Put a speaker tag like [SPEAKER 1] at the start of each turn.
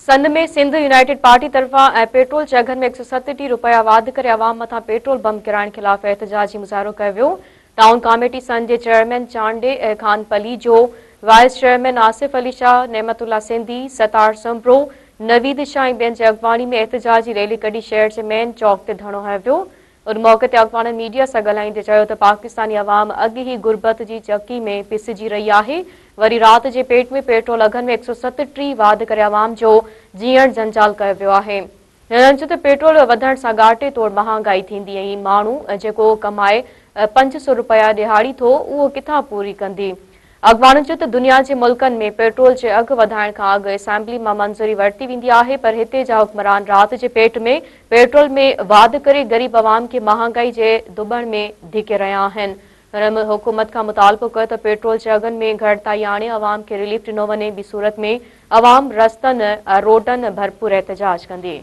[SPEAKER 1] سن ۾ Sindh united party طرفان petrol جي اگهن ۾ 137 رپيا واڌ ڪري عوام مٿان پيٽرول بم ڪيرائڻ خلاف احتجاجي مظاهرو ڪيو ويو. ٽائون ڪاميٽي سن جي chairman Chandio Khan Palijo, vice chairman Asif Ali Shah, Naimat Ullah Sindhi, Sattar Soomro, Naveed Shah ۽ ٻين جي اڳواڻي ۾ احتجاجي ريلي ڪڍي شهر جي مين چوڪ تي ڌرڻو هنيو ويو. ان موقعي تي اڳواڻن ميڊيا سان ڳالهائيندي چيو ته پاڪستاني عوام اڳ ئي غربت جي چڪي ۾ پيسجي رهي آهي وري رات جي پيٽ ۾ پيٽرول اگهن ۾ 137 واڌ ڪري عوام جو جيئڻ جنجال ڪيو ويو آهي. هنن چيو ته پيٽرول وڌڻ سان ڳاٽي توڙ مهانگائي ٿيندي ۽ ماڻهو جيڪو ڪمائي 500 رپيا ڏهاڙي ٿو اهو ڪٿان پوري ڪندي. اڳواڻن چيو ته دنيا جي ملڪن ۾ پيٽرول جي اگهه وڌائڻ کان اڳ اسيمبلي مان منظوري ورتي ويندي آهي پر هتي جا حڪمران رات جي پيٽ ۾ پيٽرول ۾ واڌ ڪري غريب عوام کي مهانگائي جي ڌٻڻ ۾ ڌڪي رهيا آهن. هنن حڪومت کان مطالبو ڪيو ته پيٽرول جي اگهن ۾ گهٽتائي آڻي عوام کي رليف ڏنو وڃي ٻي صورت ۾ عوام رستن روڊن ڀرپور احتجاج ڪندي.